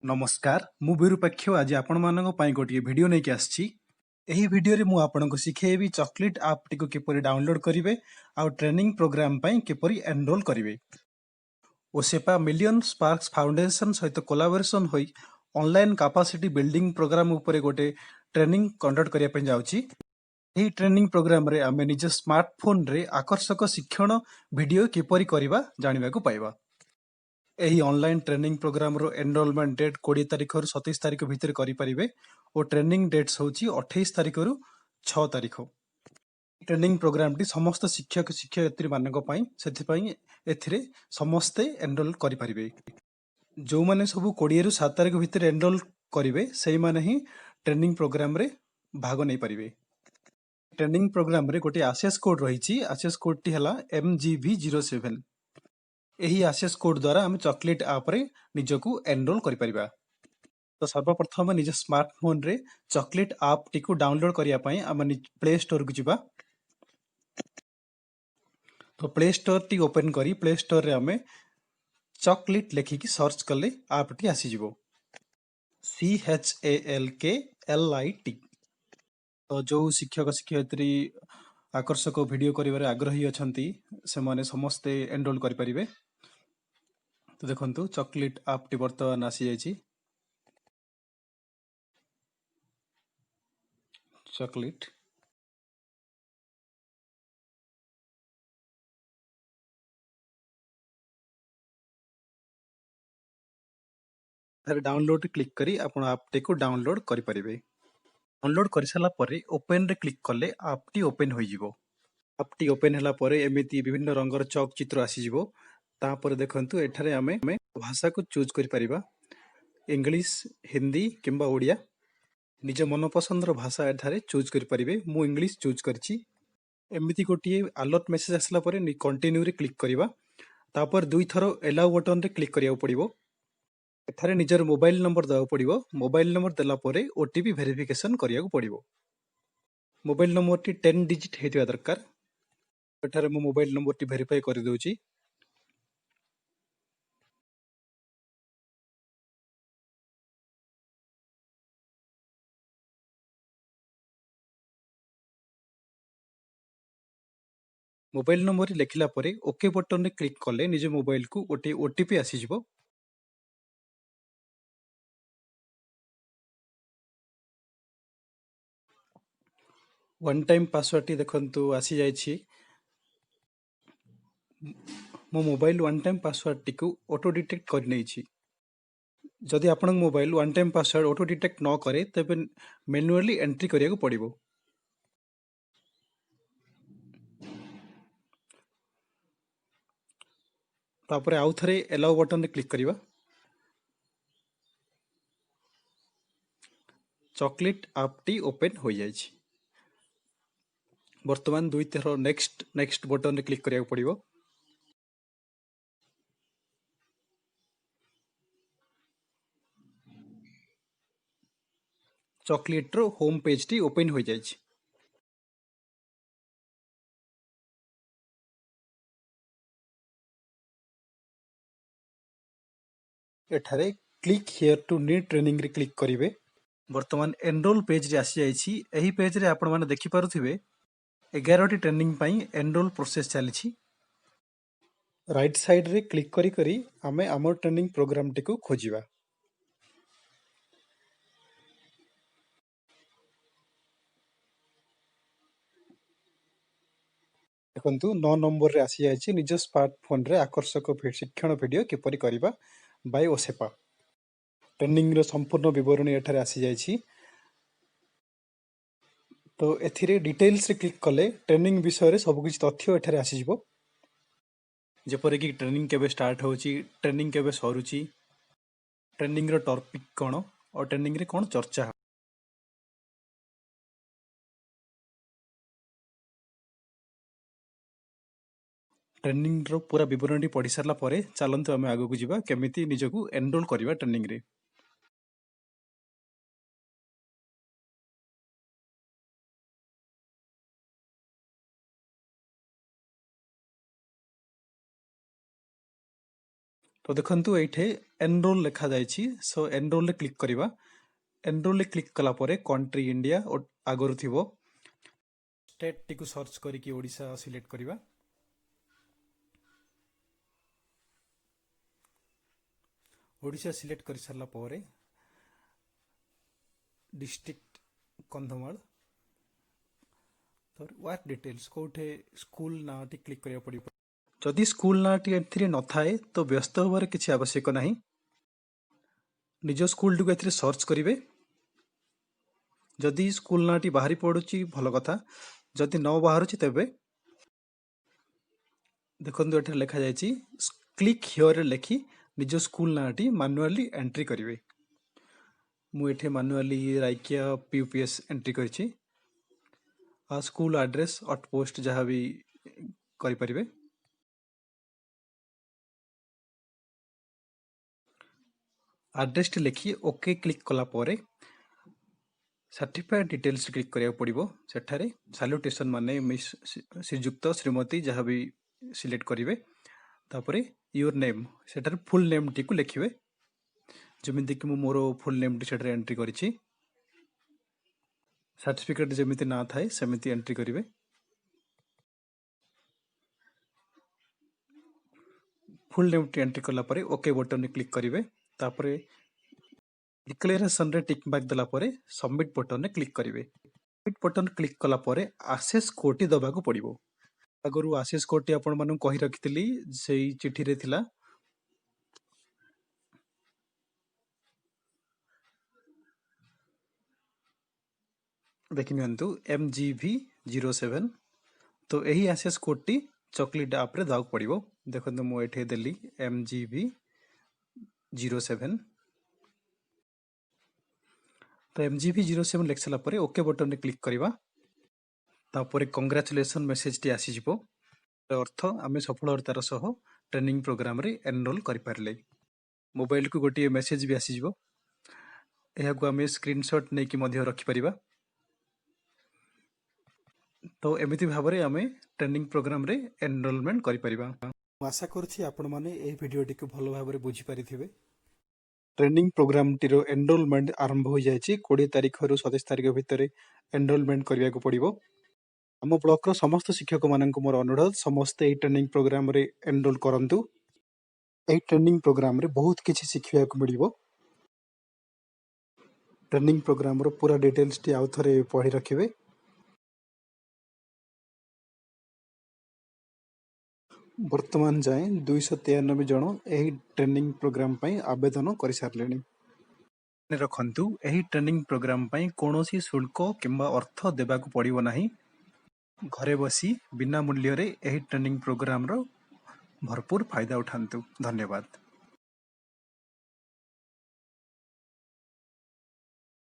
ନମସ୍କାର, ମୁଁ ବିରୁପାକ୍ଷ ଆଜି ଆପଣମାନଙ୍କ ପାଇଁ ଗୋଟିଏ ଭିଡ଼ିଓ ନେଇକି ଆସିଛି। ଏହି ଭିଡ଼ିଓରେ ମୁଁ ଆପଣଙ୍କୁ ଶିଖେଇବି ଚକୋଲେଟ୍ ଆପ୍ଟିକୁ କିପରି ଡାଉନଲୋଡ୍ କରିବେ ଆଉ ଟ୍ରେନିଂ ପ୍ରୋଗ୍ରାମ ପାଇଁ କିପରି ଏନରୋଲ୍ କରିବେ। ଓସେପା ମିଲିୟନ ସ୍ପାର୍କସ ଫାଉଣ୍ଡେସନ ସହିତ କୋଲାବୋରେସନ ହୋଇ ଅନଲାଇନ୍ କାପାସିଟି ବିଲ୍ଡିଂ ପ୍ରୋଗ୍ରାମ ଉପରେ ଗୋଟେ ଟ୍ରେନିଂ କଣ୍ଡକ୍ଟ କରିବା ପାଇଁ ଯାଉଛି। ଏହି ଟ୍ରେନିଂ ପ୍ରୋଗ୍ରାମରେ ଆମେ ନିଜ ସ୍ମାର୍ଟଫୋନରେ ଆକର୍ଷକ ଶିକ୍ଷଣ ଭିଡ଼ିଓ କିପରି କରିବା ଜାଣିବାକୁ ପାଇବା। ଏହି ଅନଲାଇନ୍ ଟ୍ରେନିଂ ପ୍ରୋଗ୍ରାମର ଏନରୋଲମେଣ୍ଟ ଡେଟ୍ 20 ତାରିଖରୁ 27 ତାରିଖ ଭିତରେ କରିପାରିବେ ଓ ଟ୍ରେନିଂ ଡେଟ୍ସ ହେଉଛି 28 ତାରିଖରୁ 6 ତାରିଖ। ଟ୍ରେନିଂ ପ୍ରୋଗ୍ରାମଟି ସମସ୍ତ ଶିକ୍ଷକ ଶିକ୍ଷୟିତ୍ରୀମାନଙ୍କ ପାଇଁ, ସେଥିପାଇଁ ଏଥିରେ ସମସ୍ତେ ଏନରୋଲ କରିପାରିବେ। ଯେଉଁମାନେ ସବୁ 20ରୁ 7 ତାରିଖ ଭିତରେ ଏନରୋଲ କରିବେ, ସେଇମାନେ ହିଁ ଟ୍ରେନିଂ ପ୍ରୋଗ୍ରାମରେ ଭାଗ ନେଇପାରିବେ। ଟ୍ରେନିଂ ପ୍ରୋଗ୍ରାମରେ ଗୋଟିଏ ଆସେସ୍ କୋଡ୍ ରହିଛି। ଆସେସ୍ କୋଡ୍ଟି ହେଲା MGV07। ଏହି ଆସେସ୍ କୋଡ୍ ଦ୍ୱାରା ଆମେ ଚକୋଲେଟ୍ ଆପ୍ରେ ନିଜକୁ ଏନରୋଲ କରିପାରିବା। ତ ସର୍ବପ୍ରଥମେ ନିଜ ସ୍ମାର୍ଟଫୋନରେ ଚକୋଲେଟ୍ ଆପ୍ଟିକୁ ଡାଉନଲୋଡ୍ କରିବା ପାଇଁ ଆମେ ପ୍ଲେ ଷ୍ଟୋରକୁ ଯିବା। ତ ପ୍ଲେ ଷ୍ଟୋରଟି ଓପେନ୍ କରି ପ୍ଲେ ଷ୍ଟୋରରେ ଆମେ ଚକୋଲେଟ୍ ଲେଖିକି ସର୍ଚ୍ଚ କଲେ ଆପ୍ଟି ଆସିଯିବ, CHALKLIT। ତ ଯେଉଁ ଶିକ୍ଷକ ଶିକ୍ଷୟିତ୍ରୀ ଆକର୍ଷକ ଭିଡ଼ିଓ କରିବାରେ ଆଗ୍ରହୀ ଅଛନ୍ତି, ସେମାନେ ସମସ୍ତେ ଏନରୋଲ କରିପାରିବେ। ତ ଦେଖନ୍ତୁ, ଚକୋଲେଟ୍ ଆପ୍ଟି ବର୍ତ୍ତମାନ ଆସିଯାଇଛି। ଚକୋଲେଟ୍ ଏଠାରେ ଡାଉନଲୋଡ୍ କ୍ଲିକ୍ କରି ଆପଣ ଆପ୍ଟିକୁ ଡାଉନଲୋଡ୍ କରିପାରିବେ। ଡାଉନଲୋଡ୍ କରିସାରିଲା ପରେ ଓପେନ୍ରେ କ୍ଲିକ୍ କଲେ ଆପ୍ଟି ଓପେନ୍ ହୋଇଯିବ। ଆପ୍ଟି ଓପେନ୍ ହେଲା ପରେ ଏମିତି ବିଭିନ୍ନ ରଙ୍ଗର ଚକ୍ ଚିତ୍ର ଆସିଯିବ। ତାପରେ ଦେଖନ୍ତୁ, ଏଠାରେ ଆମେ ଭାଷାକୁ ଚୁଜ୍ କରିପାରିବା, ଇଂଲିଶ, ହିନ୍ଦୀ କିମ୍ବା ଓଡ଼ିଆ। ନିଜ ମନପସନ୍ଦର ଭାଷା ଏଠାରେ ଚୁଜ୍ କରିପାରିବେ। ମୁଁ ଇଂଲିଶ ଚୁଜ୍ କରିଛି। ଏମିତି ଗୋଟିଏ ଆଲର୍ଟ ମେସେଜ ଆସିଲା ପରେ କଣ୍ଟିନ୍ୟୁରେ କ୍ଲିକ୍ କରିବା। ତାପରେ ଦୁଇଥର ଏଲାଉ ବଟନରେ କ୍ଲିକ୍ କରିବାକୁ ପଡ଼ିବ। ଏଠାରେ ନିଜର ମୋବାଇଲ ନମ୍ବର ଦେବାକୁ ପଡ଼ିବ। ମୋବାଇଲ ନମ୍ବର ଦେଲା ପରେ OTP verification କରିବାକୁ ପଡ଼ିବ। ମୋବାଇଲ ନମ୍ବରଟି 10 ଡିଜିଟ୍ ହେଇଥିବା ଦରକାର। ଏଠାରେ ମୁଁ ମୋବାଇଲ ନମ୍ବରଟି ଭେରିଫାଏ କରିଦେଉଛି। ମୋବାଇଲ ନମ୍ବରରେ ଲେଖିଲା ପରେ ଓକେ ବଟନରେ କ୍ଲିକ୍ କଲେ ନିଜ ମୋବାଇଲକୁ ଗୋଟିଏ OTP ଆସିଯିବ। ୱାନ୍ ଟାଇମ୍ ପାସୱାର୍ଡ଼ଟି ଦେଖନ୍ତୁ ଆସିଯାଇଛି। ମୋ ମୋବାଇଲ ୱାନ୍ ଟାଇମ୍ ପାସୱାର୍ଡ଼ଟିକୁ ଅଟୋ ଡିଟେକ୍ଟ କରିନେଇଛି। ଯଦି ଆପଣଙ୍କ mobile one time password auto detect ନ କରେ, ତେବେ ମ୍ୟାନୁଆଲି ଏଣ୍ଟ୍ରି କରିବାକୁ ପଡ଼ିବ। ତାପରେ ଆଉ ଥରେ ଏଲାଉ ବଟନରେ କ୍ଲିକ୍ କରିବା। ଚକୋଲେଟ୍ ଆପ୍ଟି ଓପେନ୍ ହୋଇଯାଇଛି। ବର୍ତ୍ତମାନ ଦୁଇଥର ନେକ୍ସଟ ନେକ୍ସଟ ବଟନରେ କ୍ଲିକ୍ କରିବାକୁ ପଡ଼ିବ। ଚକୋଲେଟ୍ର ହୋମ୍ ପେଜ୍ଟି ଓପେନ୍ ହୋଇଯାଇଛି। ଏଠାରେ କ୍ଲିକ୍ here two new ଟ୍ରେନିଂରେ କ୍ଲିକ୍ କରିବେ। ବର୍ତ୍ତମାନ ଏନରୋଲ ପେଜ୍ରେ ଆସିଯାଇଛି। ଏହି ପେଜ୍ରେ ଆପଣମାନେ ଦେଖିପାରୁଥିବେ, 11ଟି ଟ୍ରେନିଂ ପାଇଁ ଏନରୋଲ ପ୍ରୋସେସ୍ ଚାଲିଛି। ରାଇଟ୍ ସାଇଡ଼୍ରେ କ୍ଲିକ୍ କରି କରି ଆମେ ଆମ ଟ୍ରେନିଂ ପ୍ରୋଗ୍ରାମଟିକୁ ଖୋଜିବା। ଦେଖନ୍ତୁ, 9 ନମ୍ବରରେ ଆସିଯାଇଛି, ନିଜ ସ୍ମାର୍ଟଫୋନରେ ଆକର୍ଷକ ଶିକ୍ଷଣ ଭିଡ଼ିଓ କିପରି କରିବା ବାଇ ଓସେପା। ଟ୍ରେନିଂର ସମ୍ପୂର୍ଣ୍ଣ ବିବରଣୀ ଏଠାରେ ଆସିଯାଇଛି। ତ ଏଥିରେ ଡିଟେଲ୍ସରେ କ୍ଲିକ୍ କଲେ ଟ୍ରେନିଂ ବିଷୟରେ ସବୁକିଛି ତଥ୍ୟ ଏଠାରେ ଆସିଯିବ, ଯେପରିକି ଟ୍ରେନିଂ କେବେ ଷ୍ଟାର୍ଟ ହେଉଛି, ଟ୍ରେନିଂ କେବେ ସରୁଛି, ଟ୍ରେନିଂର ଟପିକ୍ କ'ଣ ଆଉ ଟ୍ରେନିଂରେ କ'ଣ ଚର୍ଚ୍ଚା ହେବ। ଟ୍ରେନିଂର ପୁରା ବିବରଣୀଟି ପଢ଼ି ସାରିଲା ପରେ ଚାଲନ୍ତୁ ଆମେ ଆଗକୁ ଯିବା, କେମିତି ନିଜକୁ ଏନରୋଲ କରିବା ଟ୍ରେନିଂରେ। ତ ତ ଦେଖନ୍ତୁ, ଏଇଠି ଏନରୋଲ୍ ଲେଖାଯାଇଛି। ସୋ ଏନରୋଲ୍ରେ କ୍ଲିକ୍ କରିବା। ଏନରୋଲ୍ରେ କ୍ଲିକ୍ କଲା ପରେ କଣ୍ଟ୍ରି ଇଣ୍ଡିଆ ଆଗରୁ ଥିବ। ଷ୍ଟେଟ୍ଟିକୁ ସର୍ଚ୍ଚ କରିକି ଓଡ଼ିଶା ସିଲେକ୍ଟ କରିବା। ଓଡ଼ିଶା ସିଲେକ୍ଟ କରିସାରିଲା ପରେ ଡିଷ୍ଟ୍ରିକ୍ଟ କନ୍ଧମାଳ। ତାପରେ ୱାର୍କ ଡିଟେଲ୍ସ, କେଉଁଠି ସ୍କୁଲ ନାଁଟି କ୍ଲିକ୍ କରିବାକୁ ପଡ଼ିବ। ଯଦି ସ୍କୁଲ ନାଁଟି ଏଥିରେ ନଥାଏ, ତ ବ୍ୟସ୍ତ ହେବାର କିଛି ଆବଶ୍ୟକ ନାହିଁ। ନିଜ ସ୍କୁଲଟିକୁ ଏଥିରେ ସର୍ଚ୍ଚ କରିବେ। ଯଦି ସ୍କୁଲ ନାଁଟି ବାହାରି ପଡ଼ୁଛି, ଭଲ କଥା। ଯଦି ନ ବାହାରୁଛି, ତେବେ ଦେଖନ୍ତୁ, ଏଠାରେ ଲେଖାଯାଇଛି। କ୍ଲିକ୍ ହିଅରରେ ଲେଖି ନିଜ ସ୍କୁଲ ନାଁଟି ମାନୁଆଲି ଏଣ୍ଟ୍ରି କରିବେ। ମୁଁ ଏଠି ମାନୁଆଲି ରାଇକିଆ ପିୟୁପିଏସ୍ ଏଣ୍ଟ୍ରି କରିଛି। ଆଉ ସ୍କୁଲ ଆଡ୍ରେସ୍, ଆଟ୍ ପୋଷ୍ଟ ଯାହା ବି କରିପାରିବେ। ଆଡ୍ରେସଟି ଲେଖି ଓକେ କ୍ଲିକ୍ କଲା ପରେ ସାର୍ଟିଫାଏଡ୍ ଡିଟେଲ୍ସ କ୍ଲିକ୍ କରିବାକୁ ପଡ଼ିବ। ସେଠାରେ ସାଲ୍ୟୁଟେସନ୍ ମାନେ ମିସ୍, ଶ୍ରୀଯୁକ୍ତ, ଶ୍ରୀମତୀ ଯାହା ବି ସିଲେକ୍ଟ କରିବେ। ତାପରେ your name, ସେଠାରେ ଫୁଲ୍ ନେମ୍ଟିକୁ ଲେଖିବେ। ଯେମିତିକି ମୁଁ ମୋର ଫୁଲ୍ ନେମ୍ଟି ସେଠାରେ ଏଣ୍ଟ୍ରି କରିଛି। ସାର୍ଟିଫିକେଟ୍ ଯେମିତି ନାଁ ଥାଏ, ସେମିତି ଏଣ୍ଟ୍ରି କରିବେ। ଫୁଲ୍ ନେମ୍ଟି ଏଣ୍ଟ୍ରି କଲା ପରେ ଓକେ ବଟନ୍ରେ କ୍ଲିକ୍ କରିବେ। ତାପରେ ଡିକ୍ଲାରେସନରେ ଟିକ୍ ମାର୍କ ଦେଲା ପରେ ସବମିଟ୍ ବଟନ୍ରେ କ୍ଲିକ୍ କରିବେ। ସବମିଟ୍ ବଟନ୍ କ୍ଲିକ୍ କଲା ପରେ ଆକ୍ସେସ୍ କୋଡ଼୍ଟି ଦେବାକୁ ପଡ଼ିବ। ଆଗରୁ ଆକ୍ସେସ୍ କୋଡ଼୍ଟି ଆପଣମାନଙ୍କୁ କହି ରଖିଥିଲି, ସେଇ ଚିଠିରେ ଥିଲା। ଦେଖିନିଅନ୍ତୁ, MGV07। ତ ଏହି ଆକ୍ସେସ୍ କୋଡ଼୍ଟି ଚକୋଲେଟ୍ ଆପ୍ରେ ଦେବାକୁ ପଡ଼ିବ। ଦେଖନ୍ତୁ, ମୁଁ ଏଠି ଦେଲି MGV07। ତ MGV07 ଲେଖି ସାରିଲା ପରେ ଓକେ ବଟନ୍ରେ କ୍ଲିକ୍ କରିବା। ତାପରେ କଂଗ୍ରାଚୁଲେସନ୍ ମେସେଜଟି ଆସିଯିବ। ଅର୍ଥ ଆମେ ସଫଳତାର ସହ ଟ୍ରେନିଂ ପ୍ରୋଗ୍ରାମରେ ଏନରୋଲ୍ କରିପାରିଲେ। ମୋବାଇଲକୁ ଗୋଟିଏ ମେସେଜ ବି ଆସିଯିବ। ଏହାକୁ ଆମେ ସ୍କ୍ରିନସଟ୍ ନେଇକି ମଧ୍ୟ ରଖିପାରିବା। ତ ଏମିତି ଭାବରେ ଆମେ ଟ୍ରେନିଂ ପ୍ରୋଗ୍ରାମରେ ଏନରୋଲମେଣ୍ଟ କରିପାରିବା। ମୁଁ ଆଶା କରୁଛି ଆପଣମାନେ ଏହି ଭିଡ଼ିଓଟିକୁ ଭଲ ଭାବରେ ବୁଝିପାରିଥିବେ। ଟ୍ରେନିଂ ପ୍ରୋଗ୍ରାମଟିର ଏନରୋଲମେଣ୍ଟ ଆରମ୍ଭ ହୋଇଯାଇଛି। 20 ତାରିଖରୁ 27 ତାରିଖ ଭିତରେ ଏନରୋଲମେଣ୍ଟ କରିବାକୁ ପଡ଼ିବ। ଆମ ବ୍ଲକର ସମସ୍ତ ଶିକ୍ଷକମାନଙ୍କୁ ମୋର ଅନୁରୋଧ, ସମସ୍ତେ ଏହି ଟ୍ରେନିଂ ପ୍ରୋଗ୍ରାମରେ ଏନରୋଲ କରନ୍ତୁ। ଏହି ଟ୍ରେନିଂ ପ୍ରୋଗ୍ରାମରେ ବହୁତ କିଛି ଶିଖିବାକୁ ମିଳିବ। ଟ୍ରେନିଂ ପ୍ରୋଗ୍ରାମର ପୁରା ଡିଟେଲ୍ସଟି ଆଉ ଥରେ ପଢ଼ି ରଖିବେ। ବର୍ତ୍ତମାନ ଯାଏଁ 293 ଜଣ ଏହି ଟ୍ରେନିଂ ପ୍ରୋଗ୍ରାମ ପାଇଁ ଆବେଦନ କରିସାରିଲେଣି। ମନେ ରଖନ୍ତୁ, ଏହି ଟ୍ରେନିଂ ପ୍ରୋଗ୍ରାମ ପାଇଁ କୌଣସି ଶୁଳ୍କ କିମ୍ବା ଅର୍ଥ ଦେବାକୁ ପଡ଼ିବ ନାହିଁ। ଘରେ ବସି ବିନା ମୂଲ୍ୟରେ ଏହି ଟ୍ରେନିଂ ପ୍ରୋଗ୍ରାମର ଭରପୁର ଫାଇଦା ଉଠାନ୍ତୁ। ଧନ୍ୟବାଦ।